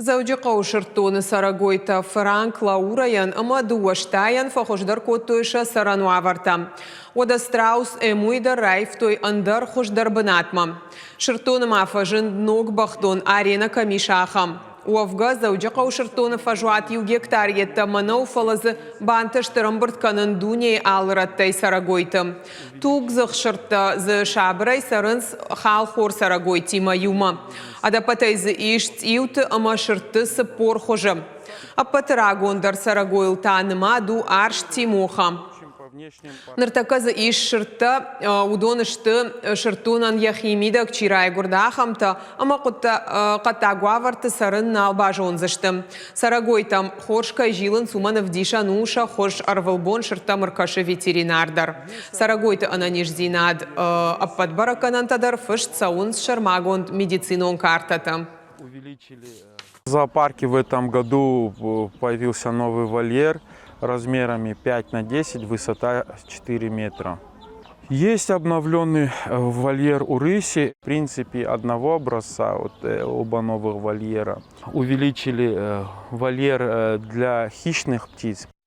Дзӕуджыхъӕуы сырддоны цӕрӕгойтӕ фыранк Лаурӕйӕн ӕмӕ дыууӕстайӕн фӕхуыздӕр кодтой сӕ цӕрӕн уавӕртӕ. Уӕдӕ страус Эмуйы дӕр раивтой ӕндӕр хуыздӕр бынатмӕ. Сырддоны ма фӕзынд ног бӕхдон аренӕ кӕм ис, ахӕм. Уӕвгӕ, Дзӕуджыхъӕуы сырддоны фӕзуат иу гектар йеддӕмӕ нӕу, фӕлӕ дзы бантыст ӕрӕмбырд кӕнын дунейы алы рӕттӕй цӕрӕгойты. Тугдзых сырдтӕ дзы сабырӕй цӕрынц халхор цӕрӕгойтимӕ иумӕ. Ӕдӕппӕтӕй дзы ис цъиуты ӕмӕ сырдты 40 хуызы. Ӕппӕты рагондӕр цӕрӕгойыл та нымад у арс Тимоха. Ныртӕккӕ дзы ис сырдтӕ, уыдон сты, сырддонӕн йӕхи мидӕг чи райгуырд, ахӕмтӕ, ӕмӕ хъӕддаг уавӕрты цӕрын нал базондзысты. Цӕрӕгойтӕм хорз кӕй зилынц, уымӕн ӕвдисӕн у сӕ хуыз. Ӕрвылбон сырдтӕм ӕркӕсы ветеринар дӕр. Цӕрӕгойты ӕнӕниздзинад ӕппӕт бӕрӕггӕнӕнтӕ дӕр фыст цӕуынц сӕрмагонд медицинон картӕты. В зоопарке в этом году появился новый вольер размерами 5 на 10, высота 4 метра. Есть обновленный вольер у рыси, в принципе, одного образца, вот оба новых вольера. Увеличили вольер для хищных птиц.